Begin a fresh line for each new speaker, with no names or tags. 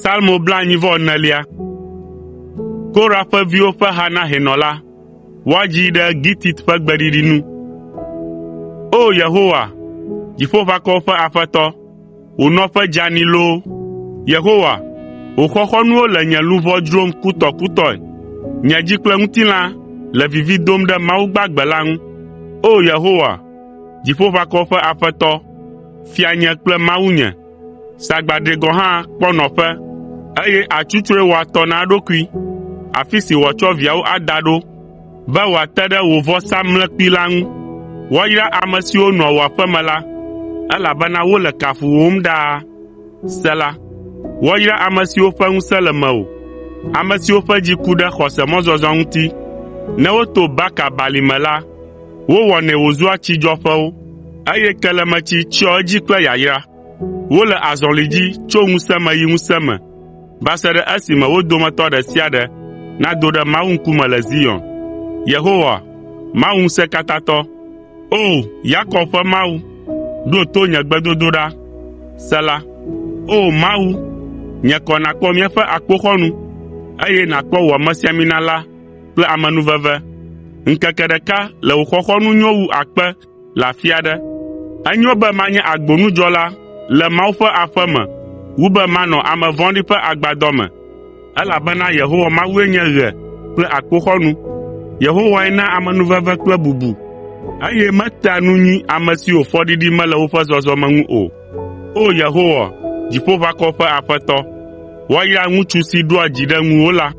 Salmo blaenyi-vɔ-enelia. Korah ƒe viwo ƒe ha na hɛnɔ la. Woadzii ɖe gitit ƒe gbeɖiɖi nu. O! Yehowa, Dziƒoʋakɔwo ƒe Aƒetɔ, wò nɔƒe dzeani loo! Yehowa, wò xɔxɔnuwo le nye luʋɔ dzrom kutɔkutɔe. Nye dzi kple ŋutilã le vivi dom ɖe Mawu gbagbe la ŋu. O! Yehowa, Dziƒoʋakɔwo ƒe Aƒetɔ, Fianye kple Mawunye. Sagbadre gɔ̃ hã kpɔ nɔƒe, eye atsutsrɔe wɔ atɔ na eɖokui, afi si wòatsɔ viawo ada ɖo, be wòate ɖe wò vɔsamlekpui la ŋu. Woayra ame siwo nɔa wò aƒe me la, elabena wole kafuwòm ɖaa. Sela Woayra ame siwo ƒe ŋusẽ le mewò, ame siwo ƒe dzi ku ɖe xɔsemɔzɔzɔ ŋuti. Ne woto Baka Balime la, Wowɔnɛ wòzua tsidzɔƒewo, eye kelemetsi tsyɔa edzi kple yayra. Wole azɔli dzi tso ŋusẽ me yi ŋusẽ me va se ɖe esime wo dometɔ ɖe sia ɖe nado ɖe Mawu ŋkume le Zion. Yehowa, Mawu Ŋusẽkatãtɔ, O! Yakob ƒe Mawu, ɖo to nye gbedodoɖa. Sela. O! Mawu, nye kɔ nàkpɔ míaƒe akpoxɔnu, eye nàkpɔ wò amesiamina la kple amenuveve. Ŋkeke ɖeka le wò xɔxɔnu nyo wu akpe le afi aɖe. Enyo be manye agbonudzɔla le Mawu ƒe aƒe me wu be manɔ ame vɔ̃ɖi ƒe agbadɔ me, elabena Yehowa Mawue nye ɣe kple akpoxɔnu. Yehowae naa amenuveve kple bubu, eye metea nu nyui ame siwo fɔɖiɖi mele woƒe zɔzɔme ŋu o. O! Yehowa, Dziƒoʋakɔwo ƒe Aƒetɔ, woayra ŋutsu si ɖoa dzi ɖe ŋuwò la.